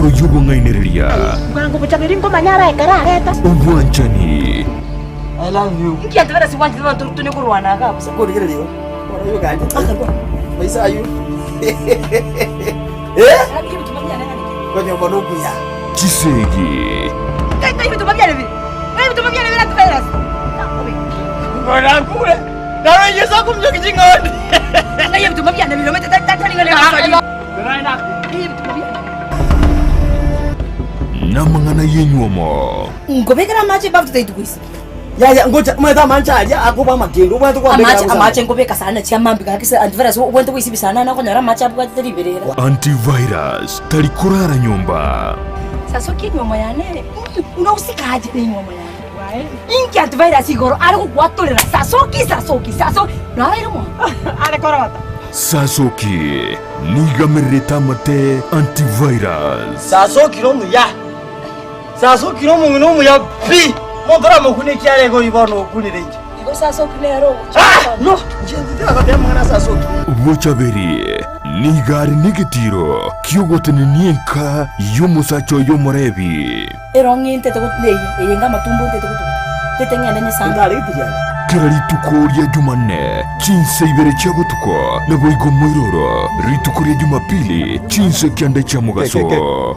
Igoro y'obong'ainereria. Bwango bochaberi nkomanya ara ekero areta. Obwanchani. I love you. Inki antivirus gwanchete abanto tone korwana iga bosa? Korigereria igo. Bono oyo ganje. Maisa ayio. Eh? Naki ebituma biane ng'a niki? Konyomba nokuya. Chisegi. Ngai ngai ebituma biane bire. Ngai ebituma biane bire antivirus. Nakobe. Ngorankure. Naro Yeso akominyoki ching'ondi. Ngai ebituma biane bire omanyete tari tari ng'a nere Ngai ebituma biane. Namang'ana y'enywomo. Nkobekera amache ebafu totagete goisibia. Yaya ngocha omanyete amanche aria akoba amakendu obwenerete kwabekera Amache bosa. amache nkobeka sana chiamambi gaki se antivirus obwenerete goisibia sana na okonyora amache abwatete riberera. Antivirus tari korara nyomba. Sasokia enywomo yane ere buna osika ache ne enywomo yane. Inki antivirus igoro are gokwatorera sasoki sasoki sasoki naraire mono. Are korota. Sasoki nigamererete amate antivirus. Sasoki nomuya. Sasoki nomong'ina omuya pi! Omonto oramokune ekiara igo ribono nokunire inche. Igo sasoki nere ogocha Ah! No! Inche tindagoteba amang'ana a Sasoki. Bochaberi nigo are negetiiro ki'ogotenenia enka y'omosacha oye omorebi. Ero ng'e ntete gotu neye, eye enga amatumbo ntete gotuguta, ntete ng'ende nyesambe. Intare getiria. Kera rituko ria Jumanne, chinsa ibere chia botuko, naboigo moiroro, rituko ria Jumapili, chinsa kianda chia mogaso.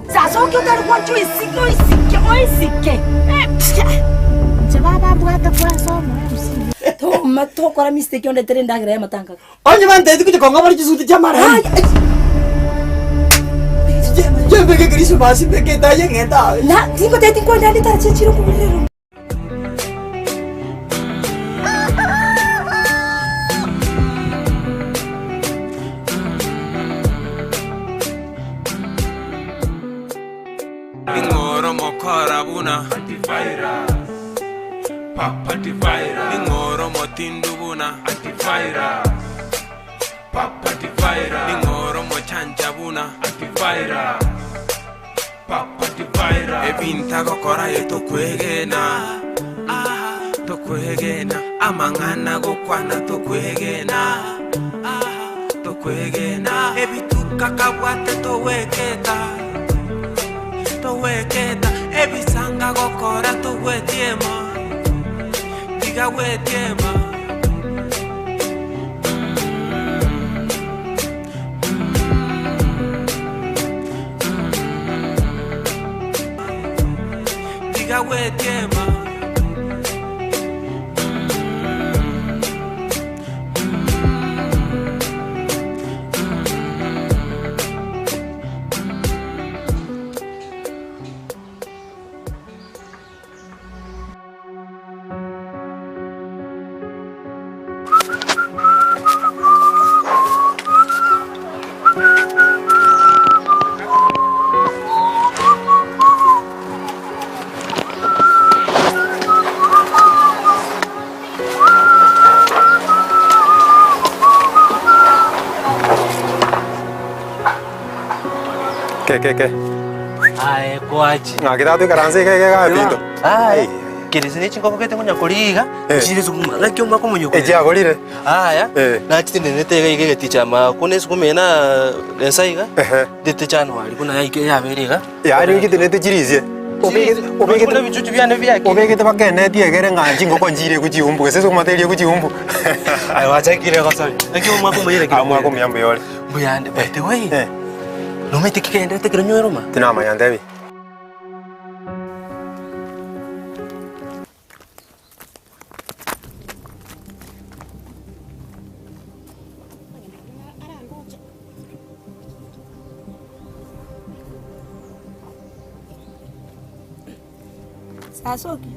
Sasoki otari gwancha oisike, oisike, oisike. Inche baba mbwate kwansa omo MC. Toma tokora mistake ondetere endagera y'amatanga. Onye bantebeti gochia kong'a bare chisuti chi'amarembe, chimbeke Krismasi, mbeke etaai eng'ente aye. Na tingotebeti nkwenda ande tarache chire okoburerwa. Ning'oro mokora buna Antivirus Papa Antivirus Ning'oro motindu buna Antivirus Papa Antivirus Ning'oro mochancha buna Antivirus Papa Antivirus Ebinto agokora aye tokwegena ah, tokwegena Amang'ana agokwana tokwegena ah, tokwegena Ebituka kabwate togweketa Togweketa ebisanga gokora togwetiema Tiga gwetiema Tiga gwetiema. Ke ke ke. Aye kwachi. Ng'aki tata toikaranse iga iga iga ebinto. Aye. Kerese ne chingoko gete konya koriga iga, Eh. chire sukuma. Naki omwaka omonyoku. Echiagorire. Aya. Eh. Nachitenenete iga iga egeticha amako ne esukuma eye na ensa iga. Ehe. Ndete January buna yaika yabeire iga. Yaani ogitenenete chirisie. Obegete Obegete obegete ebichuchu biane biakire. obegete bakeneti egere ng'a chingoko nchirie gochiumbu gose esukuma terie gochiumbu. Aye gwachakire gosori. Naki omwaka omoyia naki? Ah, omwaka omuya mbuya ore. Mbuyande. By the way, Eh. nomanyete ki kegenderete ekero nyowe Roma? Tinamanya ntebi. Sasoki.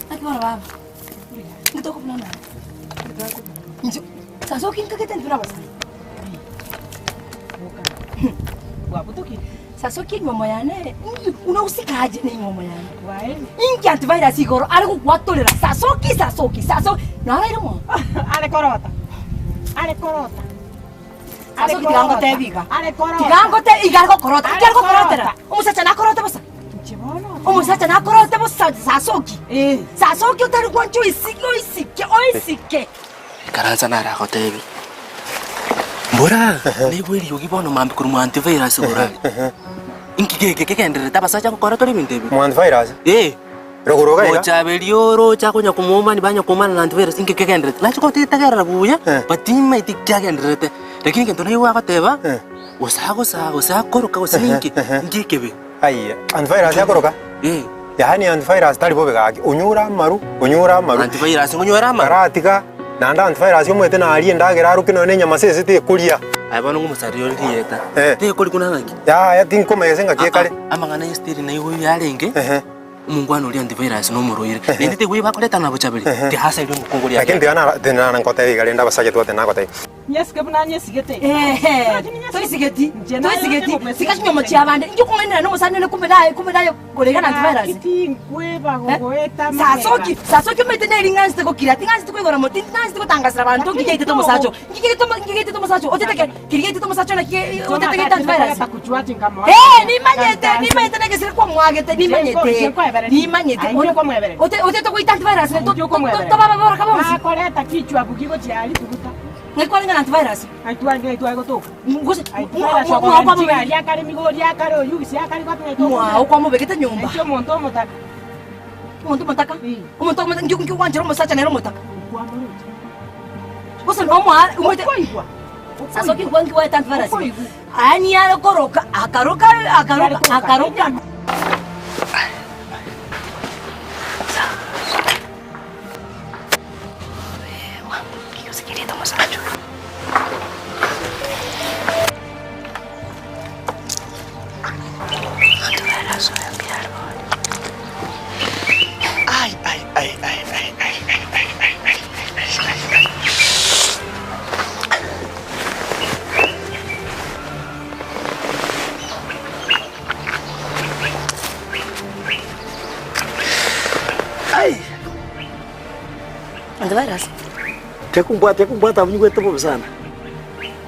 Naki bono baba? Inki tokobuna naye? Inche Sasoki nkagete intwe nabasani. Bwabutokire. Sasoki enywomo yane ere buna osika aje ne enywomo yane. Inki antivirus igoro are gokwatorera Sasoki Sasoki Sasoki naraire mono. Are korota. Are korota. Sasoki tiga ngotebi iga. Are korota. Tiga ngote iga are gokorota. Inki are gokorotera? Omosacha nakorote bosa. Inche bono. Omosacha nakorote bosa Sasoki. Eh. Sasoki otari gwancha oisike oisike oisike. Ikaransa nare agotebi. Mbora, naigwe eriogi bono mambia korwa mwa antivirus igoro aria. Inki geke kegendererete abasacha gokora tore ebinto ebi? Mwa antivirus? Eh. Rogoro iga iga? Gochaberia oroche akonya komoomani banya koomana na antivirus inki kegendererete? Nachi gotetegerera buya, Eh. but timanyeti kiagendererete. Lakini egento naigwe agoteba, Eh. gose agosaa gose akoroka gose ninki, inki ekebe. Aiya, antivirus akoroka? Eh. Yaani antivirus tari bobe gaki, onyure amaru, onyure amaru. Antivirus ngonywere amaru? Karatiga, naende antivirus omanyete naria endagera aroke nonya na enyama ase ase tekoria. Aye bono ng'omosaria ore rieta. Eh. Tekori kuna ng'aki? Yaya tinkomanya gose ng'aki ekare. Ah, ah, amang'ana y'estiri naigwe yarenge, Ehe. omongwana oria antivirus nomorwaire. Naende teigwe bakoreta na bochaberi, tihasaria omokungu oria Lakini rieta. tiga nara tinara nkotebia iga rende abasacha twate nagotebia. Nyesike buna nyesigete. Ehe, toisigeti, toisigeti, sika chinyomo chiabande, inki okong'ainera nomosani one kumbe naye, kumbe naye korega na antivirus. Sasoki, sasoki omanyete neri ng'anchete gokira, ting'anchete koigora mo, ting'anchete gotangasera abanto nki giaitete omosacha oo, nki giaitete omo, nki giaitete omosacha oo, otete ke, keri giaitete omosacha oo naki otete geite antivirus. Eh, nimanyete, nimanyete negesire kwamwagete, nimanyete, nimanyete, ote, otete goita antivirus, to, to, to, toba ababoraka bonsi. Ng'ai kwarenge na antivirus? Gose mwao kwamobegete nyomba. Omonto omotaka? Omonto omotaka nki nki ogwanchera omosacha nere omotaka? Gose nomoa omwete Sasa okigwa nki gwaete antivirus? Yaani are koroka akaroka akaroka akaroka. Tekumbwata, tekumbwata abwo nigwete bobe sana.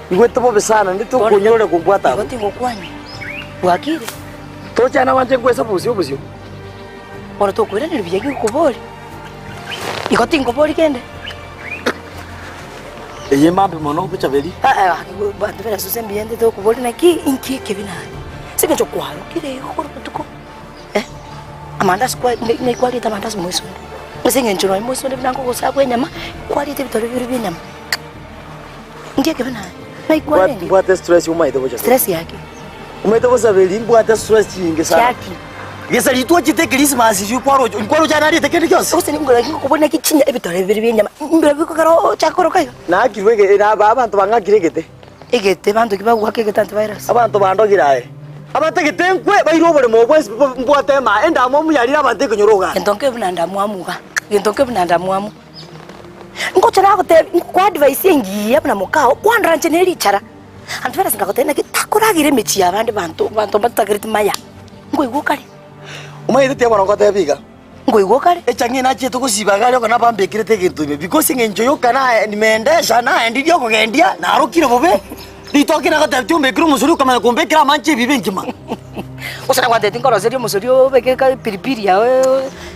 Nigwete bobe sana, ndi tokonyora kumbwata abwo. Igo tingokwania. Bwakire? Tochana gwancha nkwesa bosio obosio. Bono tokoiraneria buya gikobori. Igo tingobori kende. Eye mambi mono bochaberi. Abanto b'Esusu embuya ende tokobori naki inki ekebi naye. Ase eng'encho kwarokire igo korwa botuko. Eh, amandasi kwa ne kwariete amandasi moisonde. Ase eng'encho nonye moisonde buna nkogosakwa enyama, kwariete ebitore bibere bia enyama. Inki ekebe naye? Ng'ai kwarenge? Mbwate stress omaete bochaberi. Stress yaki? Omaete bochaberi mbwate stress chinyinge sana. Chiaki? Gesa ritwachete ekrismasi riria kwaroche nkwaroche nariete kende gionsi? Gose ningora ngokobori naki chinya ebitore bibere bia enyama, mbirobio bikogera ochake koroka iga? Naakirwe ege na abanto bang'akire egete. Egete, banto ki bagoaka egete antivirus? Abanto bandogire aye. Abatagete nkwe baire oboremo obwo ense mbwate emaa, endamwamu yarire abanto ekenyoro oganda. Gento nke buna ndamwamu iga, gento nke buna ndamwamu. Ngocha nagotebi, ngokoa advice engiya buna mokao, kwandora inche ne richara. Antivirus nkagotebia naki takoragera emechie y'abande banto, banto mbatagereti maya. Nkoigwa okare. Omanyete tiabono ngotebia iga. Nkoigwa okare. Echang'aa nachiete gosiba iga aria okona bambekerete egento ime because eng'encho yoka na nimeendesha naendirie okogendia narokire bobe ritoke nagotebetie ombekere omosori okamanya kombekera amanche ebibe nkima. Gose nagwantebetie nkoroserie omosori obeke ka epiripiri yao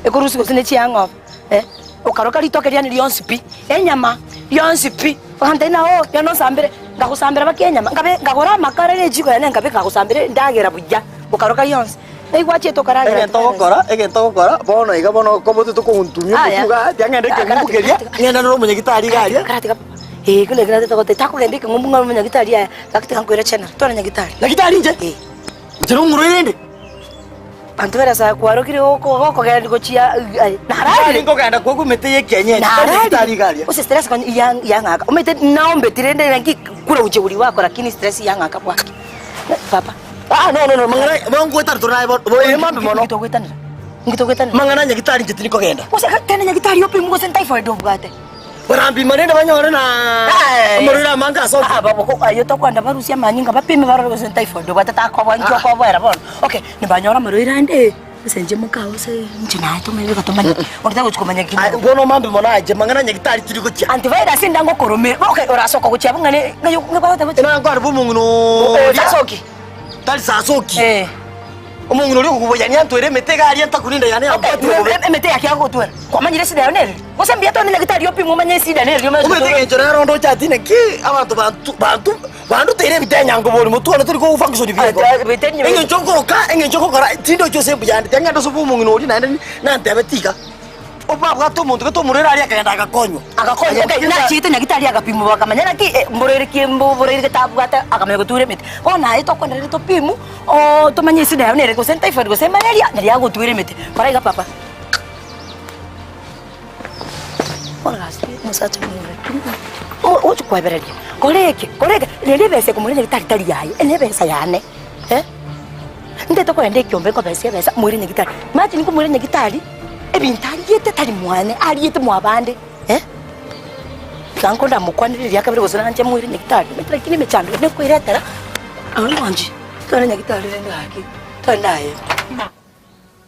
ekorusia gose ne chiang'obe eh, okaroka ritoke riane rionsi pi, enyama rionsi pi, ogantebia ng'a oo bono onsambere, nkagosambera mpaka enyama, nkabe nkagora amakara ne ejiko yane nkabeka nkagosambera endagera buya, okaroka rionsi. Naigwachiete okaragera Egento ogokora, egento ogokora, bono iga bono kobote tokoguntumia Aya. omotwe iga, tiga ng'ende ekeng'umbu keria, ng'ende nore omonyagitari iga aria. Karatiga papa. Eh, kuna ekero natete goteba, takogenda ekeng'umbu ng'a omonyagitari aya, gaki tiga nkoira general, twara nyagitari. Nyagitari inche? Eh. Inche nomorwaire inde? Banto bera saa kwarokire goko gokogenda gochia aye, nararire. Nari nkogenda kogwa emete ya ekienyeji, tari nyagitari iga aria. Gose stress konya yang yang'aka, omanyete naombeti rende naki kura ujeuri wako lakini stress yang'aka bwaki. Papa. Ah, no, no, no, mang'ana bangwetana tore naye bono, ere mambi mono. Inki togwetanera? Inki togwetanera? Mang'ana nyagitari inche tindi kogenda. Gose kende nyagitari opimwe gose typhoid obwate. Barambima rende banyore na amarwaire amange ase Ah, babo, aye tokwenda barusie amanyinga bapime barore gose typhoid obwate takoboa inki okoboera bono. Okay, nibanyora amarwaire ande, gose inche mokao gose inche naye tomanye reka tomanye. Onde tagochi komanya ki. Aye, bono mambi mono aye, mang'ana nyagitari tiri gochia. Antivirus ndangokoromera. Okay, orasoka gochia abwo ng'ane ng'ai ng'ai gochia. Nangware bwa omong'ina oria. Sasoki. Tari sasoki. Eh. Omong'ina oria okogoboyania antwere emete iga aria ntakurinda yane yambwatire bobe. Emete yake agogotwera. Kwamanyire esida yao nere? Gose mbuya tone nyagitari opimwe omanye esida nere omanye. Omanyete engencho naro onde ocha ati naki abanto bantu bantu. Banduteire ebitenyango bori motwe one tori ko function buya igo. Ah, ebitenyo- Eng'encho nkoroka, eng'encho nkokora, tindochi ase mbuya ande, tiga ng'ende ase omong'ina oria naende nantebe tiga. Obabwate omonto gete omorwaire aria akagenda agakonywa. Agakonywa, okay, nachigete nyagitari agapimwa bakamanya naki eh, mborwaire ki mborwaire gete abwate akamanya gotura emete. Bono aye tokoendereri topimu oo tomanye esida yago nere gose typhoid gose malaria nari agotwera emete. Kora iga papa. Bono gasi omosacha omonene ochi koebereria, kora eke, kora eke, rende ebesa ekomorenda nyagitari tari yaye, ene ebesa yane eh. Ntete kogenda ekiombe nkobesia ebesa moire nyagitari. Imagine nkomoira nyagitari, ebinto ariete tari mwane, ariete mwabande eh. Tiga nkondamokwanere eria kabere gose nanche moire nyagitari, omanyete lakini emechando eye nkoiretera, aro mwanchi, togende nyagitari rende gaki, togende aye.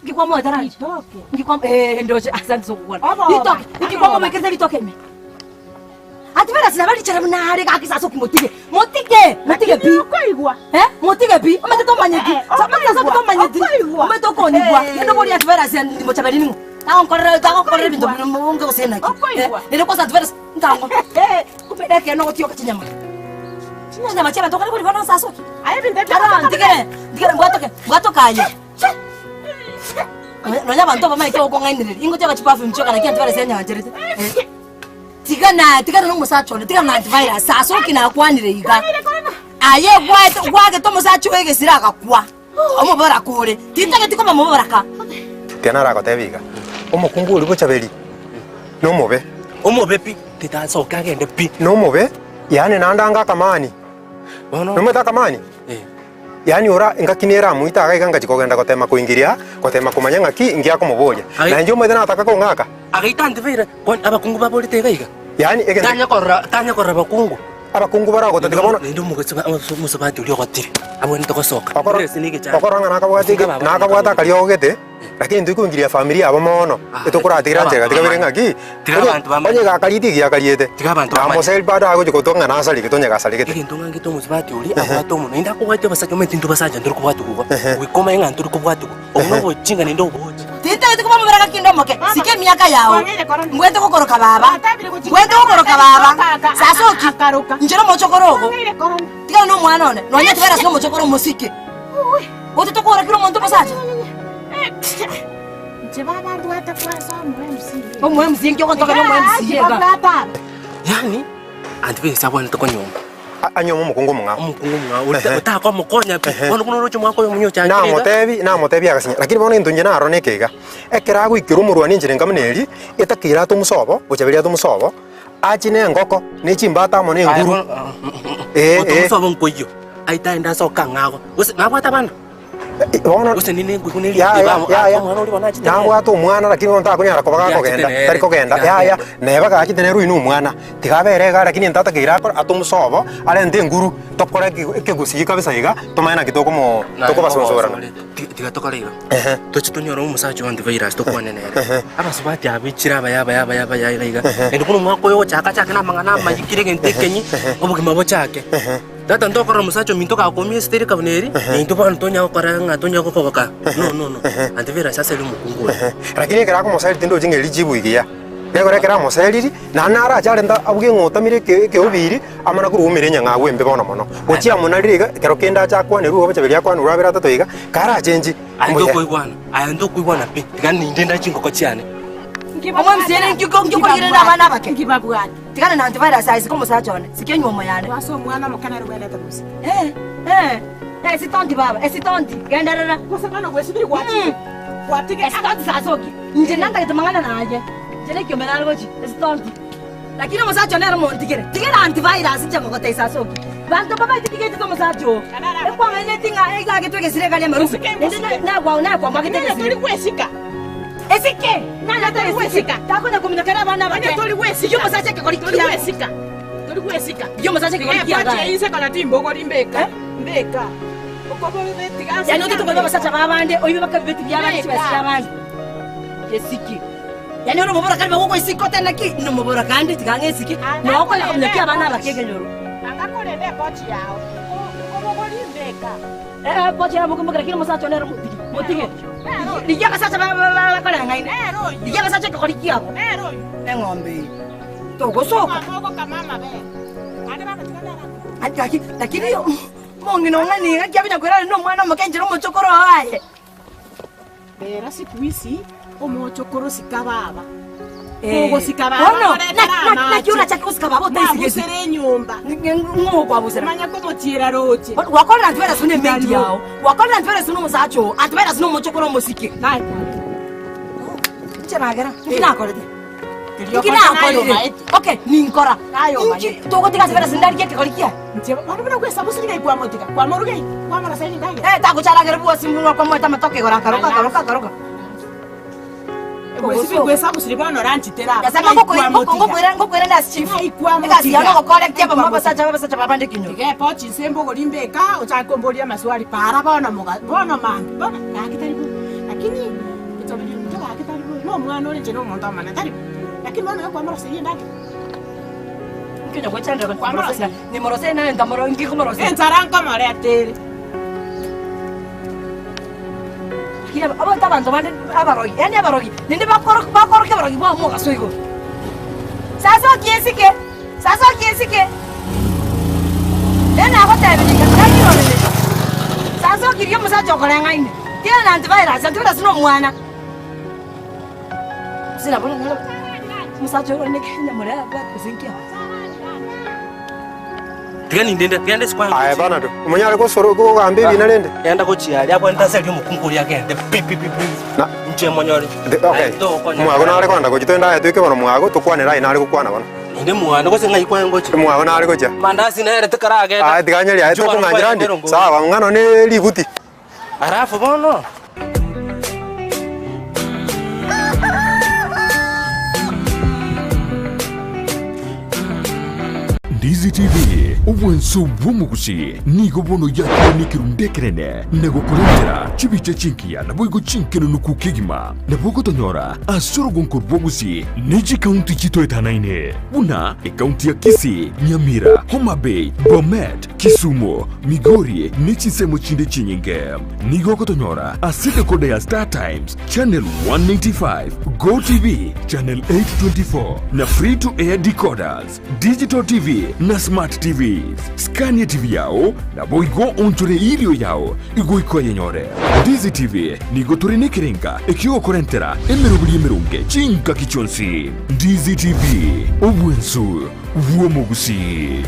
Nki kwamoete rangi? Ritoke. Nki kwa eh ndoche asante sokukwana. Oboba. Ritoke. Nki kwamobekerete ritoke ime? Ati bera sinaba richera buna are gaki sasa okimotige. Motige, motige pi. Okoigwa. Eh? Motige pi. Omanyete tomanyeti. Eh, Omanyete sasa tomanyeti. okoigwa. Omanyete okonyigwa. Eh. Kende obori ati bera sia ndimochaberi ning'o. Tagonkorera tagonkorera ebinto bino gose naki. Okoigwa. Nere kwasa ati bera ntango. Kumbe dakika nogotioka chinyama. Chinyama chiabanto okare koriba nonsi ase oki. Aye ebinto ebio Ara ntigere, ntigere mbwatoke, mbwatoke aye. Nonya abanto abamaete gokong'ainereria, ingo tiga chiperfume chioka naki antivirus yanyancherete. Eh. Tiga na tigana na omosacha one, tigana na antivirus, ase oki nakwanire iga. Aye gwaete gwagete omosacha oye egesire agakwa, omoboraka ore, tintageti koba moboraka. Tiga naragotebie iga, omokungu oria bochaberi nomobe. Omobe pi, titasoke agende pi. Nomobe, yaani naende anga akamani. Bono. Nomanyete akamani? Eh. Yaani ora engaki nere amoite iga iga ngachia kogenda gotema koingiria, gotema komanya ng'aki inki akomoboria. Ai. Na inche omanyete nataka kong'aka. Agaita antivirus, kwani abakungu baborete iga iga? Yaani egento. Tanya korora, tanya korora abakungu. Abakungu baragotatiga bono. Naende omogesi ba- omosubati oria ogotire, abwenerete gosoka. Okoro, Ere ase na egechando. okoro ng'a nakabwate eke, Abakungu aba nakabwate akariogo gete, lakini ntikoingiria efamiri yabo mono, Ah, etokoratigira tiga nchera abanto tiga bere bamanye. ng'aki, Tiga onye abanto bamanye. onye gakariete egiya akariete, Tiga abanto bamanye. namoseri bado agochia gotwa ng'a nasarigete onye gasarigete. Egento ng'angete omosubati oria abwate omonwa, naende akobwatia abasacha omanyete intwe basacha ntori kobwatigwa igo, goika omanye ng'a ntori kobwatigwa, obwo nobochinga naende oboche. Tintagete koba omobere gaki inde omoke, sika emiaka yao, ngwete gokoroka baba, ngwete gokoroka baba, sasa oki, inche nomochokoro ogo, tigana nomwana one, nonya tibera ase nomochokoro omosike. Otete koorokera omonto omosacha? Inche baba mbwate kwanza omo MC. Omo MC inki ogontokera omo MC iga? Yaani antivirus abwenerete konyuoma. Anyuome omokungu omong'ao. Omokungu omong'ao ori otakomokonya pi. Bono buna oroche omwaka oyo omuya ochakire iga. Namotebi, namotebi agasinya, lakini bono egento inche narora neke iga, ekero agoikera omorwani enchera enga buna eria, etakeire ate omosobo, gocha ate omosobo, achie na engoko, ne chimbata amo na enguru. Eh, Gocha eh. omosobo nkoiyio, aite aende asoke ang'ago, gose nabwate abana? Bono Gose ninde enkuku ne Ya, erite ya, ba- ya, ya. omwana oria bono achete nere. Nabwate omwana lakini bono takonyara koba gakogenda, Tiga achete nere, tari kogenda, tiga yaya, agende. neba gachete nere oyio na omwana, tiga abere iga lakini ento atakeire akore ate omosobo, arente enguru, tokore ekegusii kabisa iga, tomanye naki tokomo Naye tokobasonsorana. mogosore, Tiga tokore iga. Ehe. Toche tonyore omosacha o antivirus tokwane nere. Ehe. Abasubati aba echire abaya abaya abaya abaya iga iga. Naende bono omwaka oyo ogochaka achake na amang'ana amayia kera egento ekenyi, obogima bochake. Tata ntokorora omosacha ominto gakomia esiteri ekabuna eri, na intwe bono tonya gokora ng'a tonya gokoboka. No no no. Antivirus ase aria omokungu oyo. Lakini ekero akomoseria tindochi ng'a erichibu igiya. Gekogera ekero amoseriri, naende naro ache arente abuge ng'a otamire eke ekeobiri, amana korwa oumire enyang'au embe bono mono. Gochia amo narire iga, ekero kende ache akwanerwe iga obochaberia akwanerwe abere atato iga, karachenchi, Aye mbuya. ntokoigwana, aye ntokoigwana pi, tiga ninde nda chingoko chiane. Omwemcere nki nki okorigereria abana abake? Nkibabwate. Tigana na antivirus aye sika omosacha one, sika enywomo yane. Ase omwana omoke nere obwenerete gose. Eh, eh, eh, esitonti baba, esitonti, genderera. Gose bono gwesibiri gwachire. Gwatige. Esitonti sasoki, inche nantagete mang'ana naye. Inche nekiombe nare gochia, esitonti. Lakini omosacha one nere omontigere, tigera antivirus inche ngogotebia sasoki. Banto mbabaete tigetete omosacha oo. Ekwang'aineti ng'a iga agetwe egesire ekari amarusu. Naende nakwao nakwamagete Nere egesire. tori gwesika. Esike! Nanyete Tori esike. gwesika. Takonya kominyoka abana abake. Onye tori gwesika. Rigia omosacha ekegori Tori kiago. gwesika. Tori gwesika. Rigia omosacha ekegori kiago Epochi aye. inse kona timbogori mbeka. Mbeka. Okoborete tiga ase. Yaani otete koiba abasacha b'abande, oibe baka ebibeti bi'abande, chibesa chi'abande. Esike. Yaani ore omobora kare bagogoisika otebe naki, nomobora kande tiga ng'a esike, noo okonya kominyokia abana abake ekenyoro. Anga korende epochi yao. Nkobogori mbeka. Eh, epochi yao mokoimokeria kera omosacha one ere motige, motige. Rigia abasacha bakoreng'aine, rigia abasacha ekegori kiabo. Eng'ombe eye, togosoka. Gaki, lakini omong'ina ong'ani iga kiakonya koirana na omwana omoke enchera omochokoro oo aye. Rero siku hizi omochokoro sika baba. Eh. Kogosika baba Bono, oretera na- na- naki amache. orachake gosika baba otaisigeti? Mwabusera enyomba. Ng'o okwabusera? Manya komochiera roche. Gwakorire antivirus buna emaid yao. Gwakorire antivirus buna omosacha oo. Antivirus na omochokoro omosike. Naye Inche nagera, inki nakorete? Keria Inki okorete naye nakorire? omaete. Okay, ninkora. Naye omaete. Inki togotiga antivirus ndarigie ekegori kiaye? Inche bono buna kwesabusiri ngai kwamotiga. Kwamoruga ii, kwamoroseria endagera. Eh, tagocha aragere bwosi mbuna kwamoete amatoke igoro akaroka akaroka akaroka. Gwesibi gwesabusiri bono oranchitere aba. Nyasae Ngai ngokoira kwamotiga. ngokoira nde ase chief. Ngai kwamotiga. Egasi yao nogokorektia abamura abasacha abasacha babande kinyoro. Tiga epochi inse mbogori mbeka ochake komboria amaswali para bono moga bono mambia bono gaki tari bobe lakini echabiri ominto gaki tari bobe na omwana ore inche na omonto omonene tari bobe lakini bono iga kwamoroseria endagera. Nkonya gwechandera Kwamoroseria. Nimoroserie naye ntamoro inki komoroseria. Enchara nkomoretere. Lakini abanto abanto bande abarogi, yaani abarogi, naende bakoro bakorokia abarogi bwabo mogaso igoro. Sasa okiesike, sasa okiesike, Rero nagotebirie iga, nakirorire, sasa okirigia omosacha okoreng'aine, tiga na antivirus, antivirus na omwana. Gose nabo naro omosacha oyo orenge Kenya more abwate gose nki aba. Tiga nindende, genda isiko aye Aye gochia. bana do, omonyare gosoro kogamba ebina rende? Genda gochia aria abwenerete aserie omokungu oria agende pi pi pi pi. Na- Inche monyore. The- okay. Aye togokonya. Mwago nare kogenda gochia twende aye toike bono mwago tokwanere aye nare gokwana bono. Ninde mwane gose ng'ai kwaye ngochia? Mwago nare gochia. Mandasi nere tikaragenda. Aye tiga nyeria aye Inchuo bono tokong'anchera ndi. kwagenda Sawa ng'ano ne ributi. Alafu bono. Ndizi TV, obwanso bw'omogusi, nigo bono yakire nekerundu ekenene na gokorentera chibicha chingiya naboigo chinkenenuku kegima. Nabo ogotonyora ase orogonko rw'obogusi ne chikaunti chitoetanaine buna ekaunti ya Kisii, Nyamira, Homa Bay, Bomet, Kisumu, Migori ne chinsemo chinde chinyinge. Nigo ogotonyora ase decoder ya Star Times, Channel 195, Go TV, Channel 824 na Free to Air decoders, Digital TV na Smart TVs. Skania TV yao naboigo onchore irio yao igoika oyenyore. Ndizi TV nigo tore nekerenga ekiogokorentera emeroberi emeronge chingaki chionsi. Ndizi TV, obwensu bw'omogusii.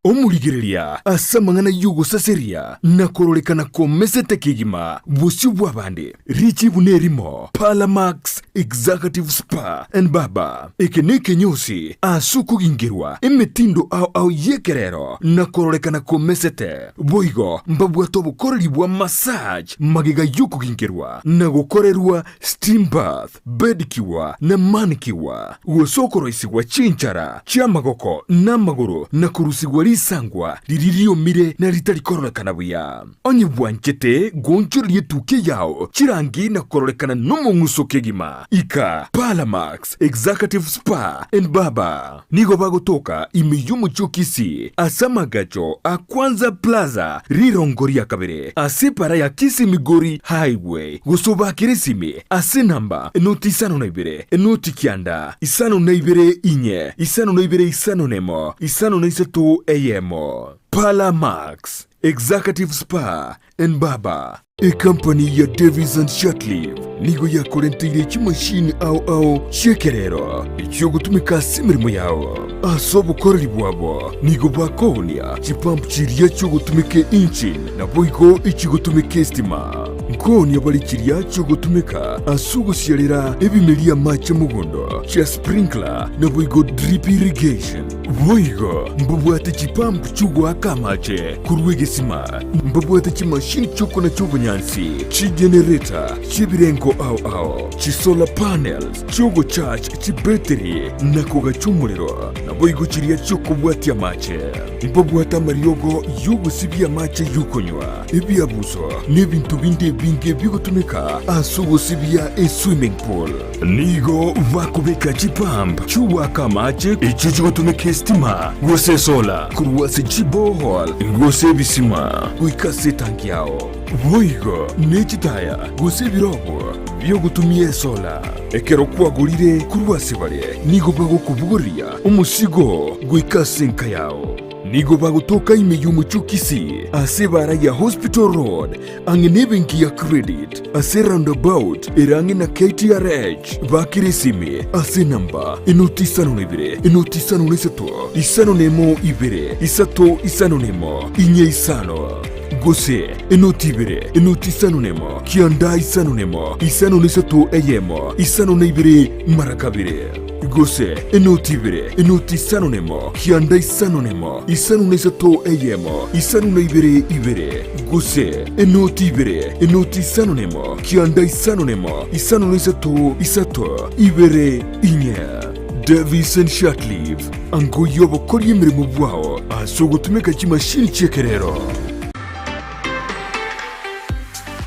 Omorigereria ase amang'ana y'ogosaseria na kororekana komesete kegima bosio bw'abande, richibu nerimo, Parlamax Executive Spa and Barber. Eke nekenyosi ase okogingerwa emetindo ao ao y'ekerero na kororekana komesete. Boigo mbabwate obokoreri bwa massage magega y'okogingerwa na gokorerwa steam bath. Bedicure na manicure, gose okoroisigwa chinchara chi'amagoko na amagoro na korusigwa risangwa riria riomire na ritari kororekana buya. Onye bwanchete goonchoreria etukia yao chirangi na kororekana nomong'uso kegima, ika Parlamax Executive Spa and Barber. Nigo bagotoka ime y'omochie o Kisii ase amagacho a Kwanza Plaza rirongo ria kabere ase epara ya Kisii Migori Highway gose obakere esimi ase enamba enoti isano na ibere enoti kianda isano na ibere inye isano na ibere isano na emo isano na isato eyemo. Parlour Max Executive Spa and Barber. Ekampani ya Davis and Shirtliff nigo yakorenteire chimashini ao ao chi'ekerero echiogotumeka ase emeremo yao. Ase obokoreri bwabo nigo bakoonia chipump chiria chiogotumeka engine naboigo echigotumeka estima. Nkoonia bare chiria chiogotumeka ase ogosiarera ebimeria amache mogondo chia sprinkler naboigo drip irrigation. Boigo mbabwate chipump chi'ogoaka amache korwa egesima, mbabwate chimashini chi'okonacha obonyansi, chigenereta chi'ebirengo ao ao, chisolar panels chi'ogocharge chibetiri na kogacha omorero, naboigo chiria chi'okobwatia amache. Mbabwate amariogo y'ogosibia amache y'okonywa, ebiabuso, na ebinto binde ebinge bigotumeka ase ogosibia eswimming pool. Nigo bakobeka chipump chi'ogoaka amache echio chigotumeka esitima gose esola korwa ase chiborehole gose ebisima goika ase etanki yao. Boigo ne chitaya gose ebirobo bi'ogotumia esola. Ekero kwagorire korwa ase bare, nigo bagokobogoria omosigo goika ase enka yao. Nigo bagotoka ime y'omochie o Kisii ase ebara ya Hospital Road ang'e nebenki ya Credit ase roundabout ere ang'e na KTRH. Bakire esimi ase enamba enoti isano na ibere enoti isano na isato isano na emo ibere isato isano na emo inye isano gose enoti ibere enoti isano na emo kianda isano na emo isano na isato eyemo isano na ibere mara kabere. Gose enoti ibere, enoti isano nemo, kianda isano nemo, isano na isato eyemo, isano na ibere ibere. Gose enoti ibere, enoti isano nemo, kianda isano nemo, isano na isato isato, ibere inye. Davison Shirtliff, ango y'obokoria emeremo bwao ase ogotumeka chimashini chi'ekerero.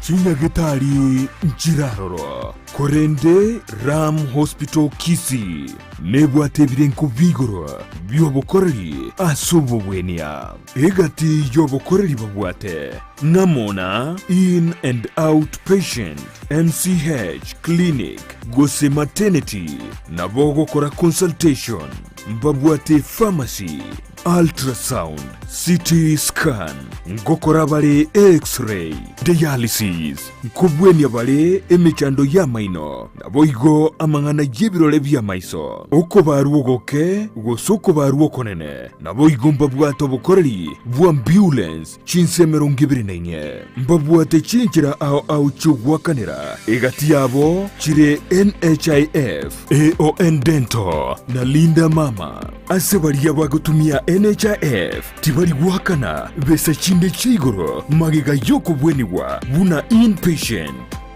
Chinyagetari nchiraroro. Korende Ram Hospital Kisii nebwate ebirenko bi'igoro bi'obokoreri ase obobwenia. Egati y'obokoreri babwate ng'amo na In and Out Patient, MCH Clinic gose Maternity, nabo ogokora consultation, mbabwate pharmacy, Ultrasound, CT scan, ngokora bare X-ray, dialysis, nkobwenia bare emechando y'amaino, naboigo amang'ana y'ebirore bi'amaiso, okobarwa ogoke gose okobarwa okonene, naboigo mbabwate obokoreri bw'ambulance chinsa emerongo ebere na inye. Mbabwate chinchera ao ao chi'ogoakanera, egati yabo chire NHIF, AON Dental, na Linda Mama. Ase baria bagotumia NHIF tibari goakana besa chinde chia igoro magega y'okobwenigwa buna inpatient.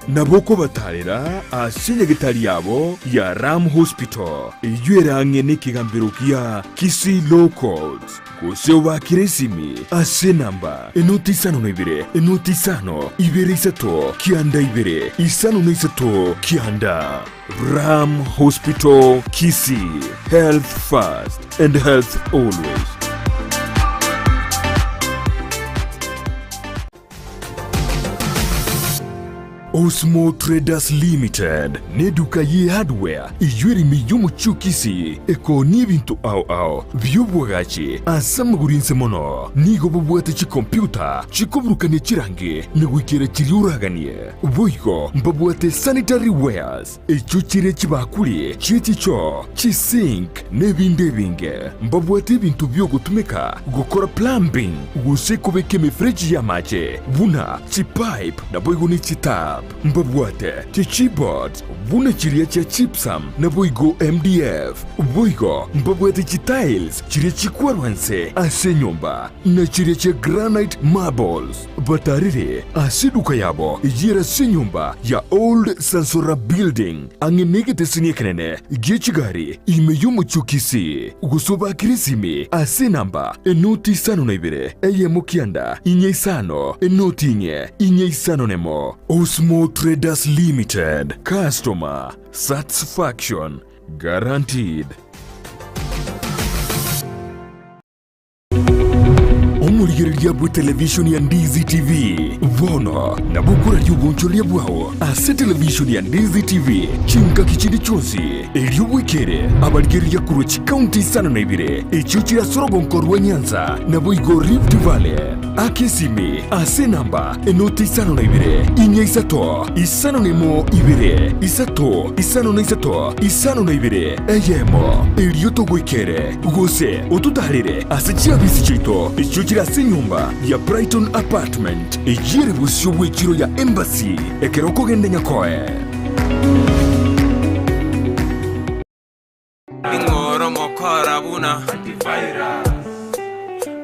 Nabo okobatarera ase nyagetari yabo ya Ram Hospital eyio ere ang'e nekegambero gia Kisii Law Courts gose obakere esimi ase enamba enoti isano na ibere enoti isano ibere isato kianda ibere isano na isato kianda. Ram Hospital Kisii, health first and health always. Osmo Traders Limited neduka ye hardware eyio ere ime y'omochie o Kisii ekoonia ebinto ao ao bi'obwagachi ase amagoro inse mono. Nigo bobwate chikompyuta chikoburukania chirangi na goikera chiria oraganie. Boigo mbabwate sanitary wares, echio chire chibakuri chie chichoo, chisink, na ebinde ebinge. Mbabwate ebinto bi'ogotumeka gokora plumbing gose kobeka emefereji y'amache buna chipipe naboigo ne chitap. Mbabwate chichipboards buna chiria chia gypsum naboigo MDF. Boigo mbabwate chitiles chiria chikwarwa nse ase enyomba na chiria chia granite marbles. Batarire ase eduka yabo eyere ase enyomba ya Old Sansora Building, ang'e negeteseni ekenene gie chigari ime y'omochie o Kisii, gose obakire esimi ase enamba enoti isano na ibere, eyemo kianda, inye isano, enoti inye, inye isano nemo. Osmo Traders Limited, Customer Satisfaction Guaranteed. Omorigereria bw'etelevishoni ya Ndizi TV bono nabo okoraria obonchoreria bwao ase televishoni ya Ndizi TV chingaki chinde chionsi, erio bwekere abarigereria korwa chikaunti isano na ibere echio chire ase orogonko rwa Nyanza naboigo Rift Valley. Aka esimi ase enamba enoti isano na ibere, inya isato, isano na emo ibere, isato, isano na isato, isano na ibere, eyemo, erio togoikere, gose ototaarere ase chiabisi chiaito echio chire ase enyomba ya Brighton Apartment, eyio ere bosio bw'echiro ya Embassy, ekero okogenda Nyakoe. Ning'ore omokora buna Antivirus,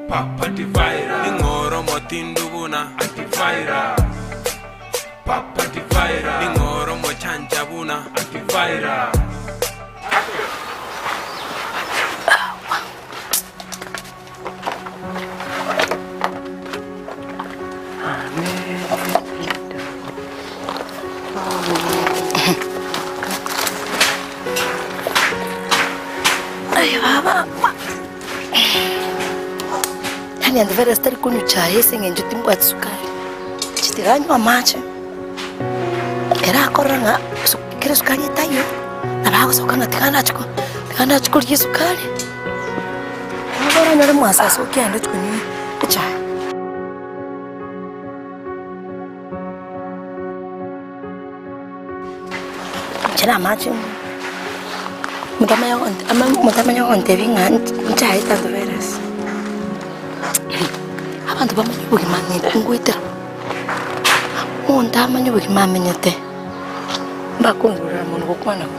Papa Antivirus. Ning'ore omotindu buna Antivirus, Papa Antivirus. Ning'ore omochancha buna Antivirus. Aye baba, yaani antivirus tari konywa chai ase eng'encho timbwati sukari, chitiganywa amache, ekero akorora ng'a su kera esukari etaiyo, nabo agosoka ng'a tiga nachi ko tiga nachi koria esukari. Nabo oranyore mwasase okiande chikonywa echae. Inche namache motamanya gonte ama motamanya gontebia ng'a nchae tantobera ase. Abanto bamanye obogima ng'e ngoetera, omonto amanye obogima amenyete, mbakongorora mono gokwana bo.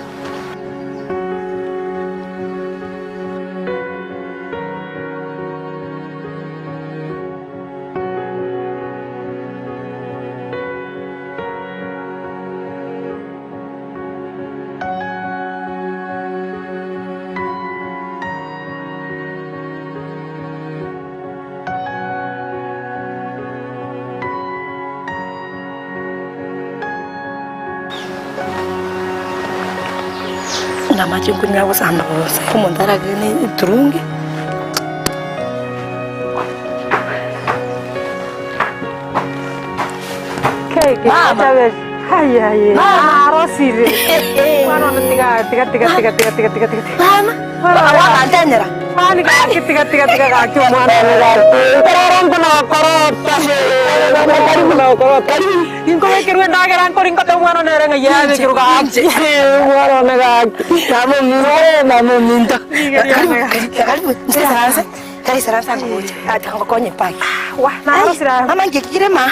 Namache nkunywa gosamba bosa, omonto aragende eturungi. Mama. Mama. Wagantenyera. Inkobekerwa endagera nkori ngote omwana one ere ng'ai yabekerwa gaki omwana one gaki mama ominto mama ominto Karibu, karibu, nsesaranse. Karisaranse angogocha, acha ngokonye mpaka. Narosire aya. Mama nki kire ma?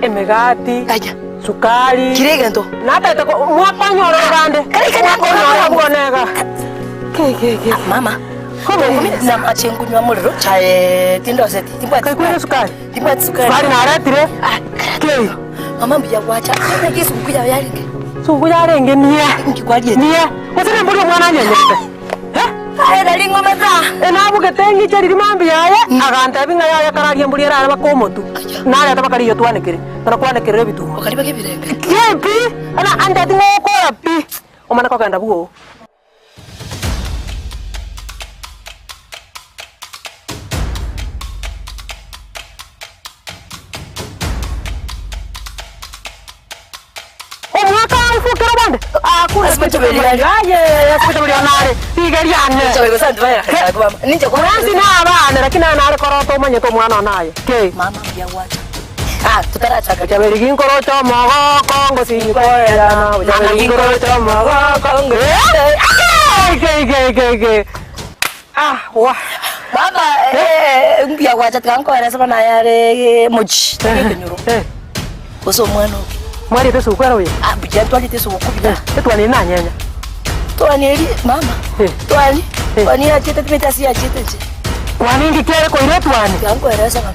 Emegati, Acha. sukari. Kire egento. Natete ko mwakonyora orogande. Kare kare Mwakonyora abwo nega. Ke ke ke. Mama. Namache nkunywa morero chae tindoseti. Timbwati. Kaikwire sukari. Timbwati sukari. Sukari naretire. Ah, Ke. Mama mbuya gwacha. Naki esuguku yao yarenge. Suguku yarenge niye. Nki kwariete? Niye. Gose nembori omwana anyenyete. Aye nari ng'ombe ta. Enabugete eng'iche riria mambia yaye, agantebia ng'a yaya kararie embori erare baka omotu. Nareta baka riyo twanekere, tona kwanekerera ebituma. Okariba kebirenge. Ki pi! Ana antebia ng'a okora pi! Omana kogenda bwoo. Omwaka mfukire bande Mwensi nabane lakini aye nare korota omanyete omwana one aye ki. Bochaberi ginkoroche omogoko ngosinkoerana bochaberi ginkoroche omogoko Ah wah. Baba mbuya gwacha tiga nkoerese bono aye are mochi tari ekenyoro gose omwana oke. Mwariete esuguku ere buya? Ah mbuya ntwarete esuguku buya. Etwani eri nanyenya. Twani eri mama twani twani yachete timanyeti ase yachete inche. Kwani inki kiare koira etwani? Tiga nkoerese bono.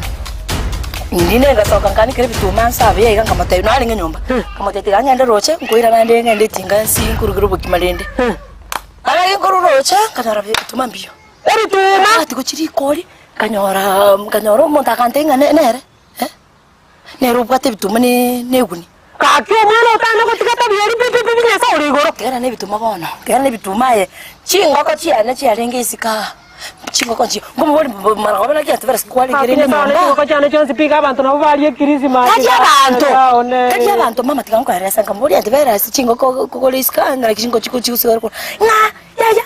Indi nengasoka nkanikera ebituma nse abuya iga nkamotebia narenge nyomba nkamotebia tiga ng'ende roche nkoirana nde ng'ende etinga nsi nkorugere obokima rende. Ara nkorwa roche nkanyora ebituma mbiyo. Ebituma! Ati gochia rikori, nkanyora nkanyora omonto akantebia ng'a nere eh, nere obwate ebituma ne ne egunia. Gaki omwana otane gotiga tabia eri pi pi pi Nyasae ore igoro. Tigana na ebituma bono, tigana na ebituma aye, chingoko chiane chiarenge isiko aa, chingoko nchi, nkomoboria mbu mara naki atebera ase kwarenge rende Nyasae one nyomba. chingoko chiane chionsi pi iga abanto nabo barie Christmas. Tari abanto, Nyasae one. tari abanto mama tiga nkoerese nkamoboria atebera ase chingoko kogora isiko aa ng'a naki chingoko chikochi gosigara ng'a yaya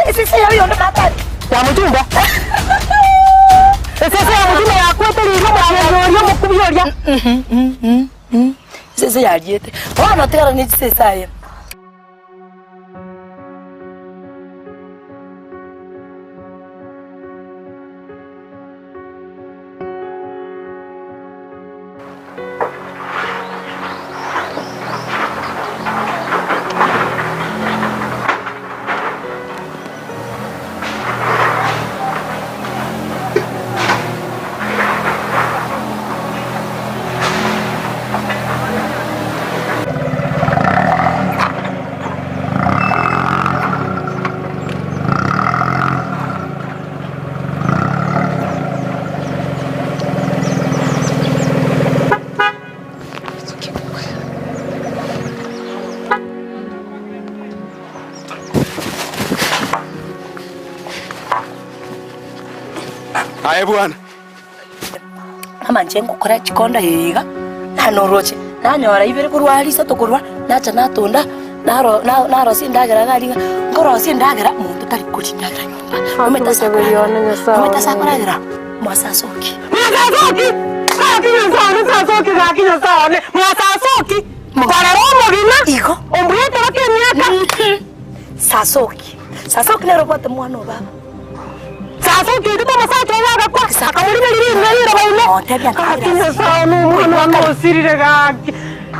esese yao yonde matari. Ya mochumba. Esese ya mochumba yakwete riria omotienyi oria omokubi oria. Esese yariete. Bono tigara ne chisese aye. Aye bwana. Mama inche ngokora chikonda eye iga, nane oroche, nanyora ibere korwa aria isato korwa, nacha natunda. Naro na narosia endagera iga aria ng'a nkorosia endagera monto tari koria endagera nyomba. Omanyete ase akoragera, omanyete ase akoragera, mwasasoki. Mwasasoki! Gaki Nyasae one sasoki gaki Nyasae one, mwasasoki! Korera omogima, Igo. ombuete baka emiaka. Sasoki, sasoki nere obwate mwana o baba. Sasoki oitete omosacha oye agakwa, akamorimeria ring'ana riroba ime. Ontebia Gaki Nyasae one omwana one osirire gaki.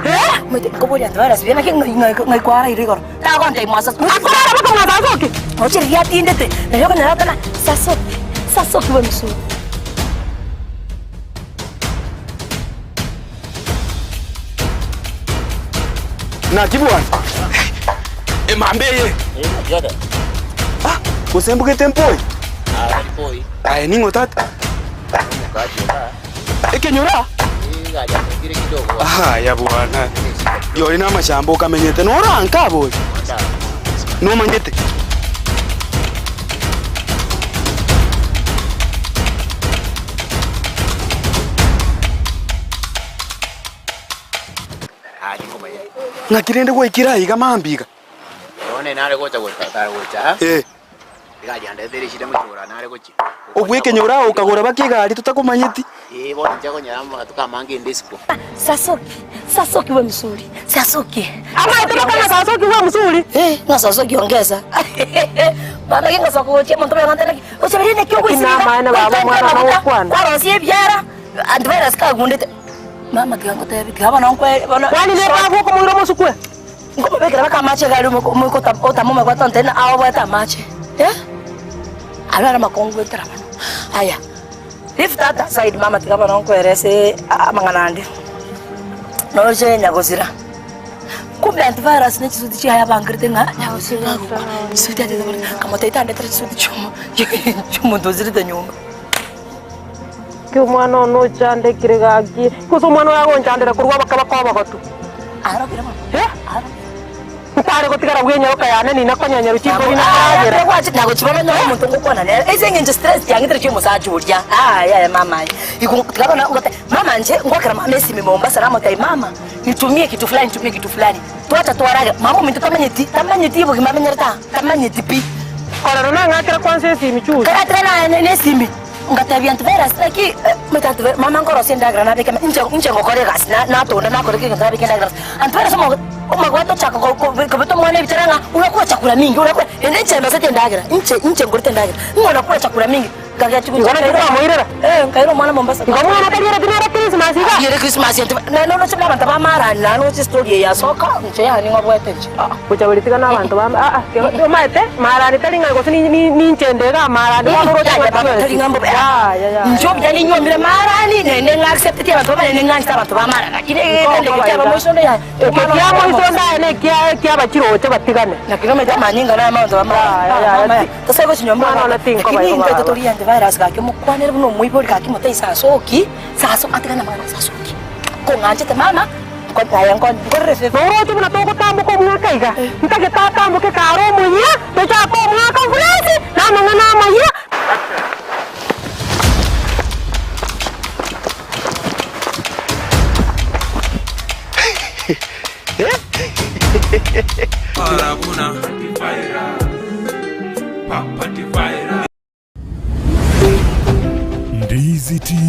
Eh? Omanyete nkoboria antivirus buya naki ng'ai kwaraire igoro. Tagontebia mwasasoki. Akorara baka mwasasoki. Oche riria atindete, nario okonyora goteba sasoki, sasoki bwe misuri. Naki bwana? Emamba eye. Ah, gose mbugete mpoi? Aye ning'o tata? Ekenyoro? Aya bwana. Riori na amashamba okamenyete noranka abori. Nomanyete? Ng'aki rende gwaikire aiga mambia iga? Eh. Obwekenyoro aa okagora baka egari totakomanyeti. Sasoki, sasoki we msuri, sasoki. Amaete bakana sasoki we msuri. Eh, ng'a sasoki ongeza. Baba ki ngosoka gochia omonto oyogontebia naki, ochaberia naki ogoisiga, Lakini amaene baba omwana oitente amaguta, nogokwana. kwarosia ebiara, antivirus kagundete. Mama tiga ngotebie, tiga bono nkwe bono. Kwani nere okomoira omosukwe? Nkomobekera mpaka amache egari omoika omoika ota otamoma gwatonte ng'a aoboete amache eh, aria naro amakongu goetera mono. Aya, leave that aside mama tiga bono nkoerese amang'ana ande, noche nyagosira, kumbe antivirus ne chisuti chiaye abangerete ng'a nyagosira agokwa, chisuti atete bono, nkamotebia tandetere chisuti chiomo chiomonto osirete nyomba. Ki omwana one ochandekire gaki? Gose omwana oyo agonchandera korwa abakabaka obogotu? Arokire bono. Eh? Arokire. Ntare gotigara bw'enyaroka yane nina konyenyerwa chimbori na endagera. Nagochibona nyore omonto ngokwana nere ase eng'encho stress yang'etire chia omosacha oria yaya mama aye igo tiga bono ngote mama inche ngwakera mama esimi Mombasa namotebia mama nitumie kitu fulani nitumie kitu fulani twacha twaragera mama ominto tamanyeti tamanyeti obogima amenyerete aa tamanyeti pi. Korero nang'akera kwansa esimi chusi. Karatira na na esimi ngatebia antivirus naki omanyete antivirus mama nkorosia endagera nabeke inche inche ngokora egasi na natonda nakora kera egento nabeke endagera antivirus omo omogwete ochaka ko ko kobeta omwana ebichera ng'a unakula chakula mingi unakula naende inche ndoseti endagera inche inche ngorete endagera ng'a unakula chakula mingi nkagechi Igo naki kwamoirera? Eh, nkaira omwana Mombasa. Igo omwana tariareti nere Christmas iga? Ariere Christmas ente naende noroche buna abanto ba marani naende noche story eye yasoka inche yaani ng'obwete inche aa. Gocha goritigana abanto ba aa omanyete marani tari ng'a gose ninche inde igaa marani bono oroche ng'a Tari ng'a mbobe yaya inche obuya ninywomire marani naende ng'a accepteti abanto bamanye ning'anchete abanto ba marani lakini egento eke kiaba moiso onde yaya Eke kia moiso onde aye nekia ekiabachiroche batigane. Lakini omanyete amanyinga naye amabanto ba marani Tosoe gochinyomba Mwana one tinkoba lakini igo intwe baba. totoria antivirus gaki omokwanere buna omoibori gaki motebie sasoki saso atigane amang'ana a sasoki kong'anchete mama aye nkorere favor. Noroche buna togotamboka omwaka iga, ntagete atamboke kare omoyia, tochake omwaka fresh na amang'ana amayia. Ndizi TV.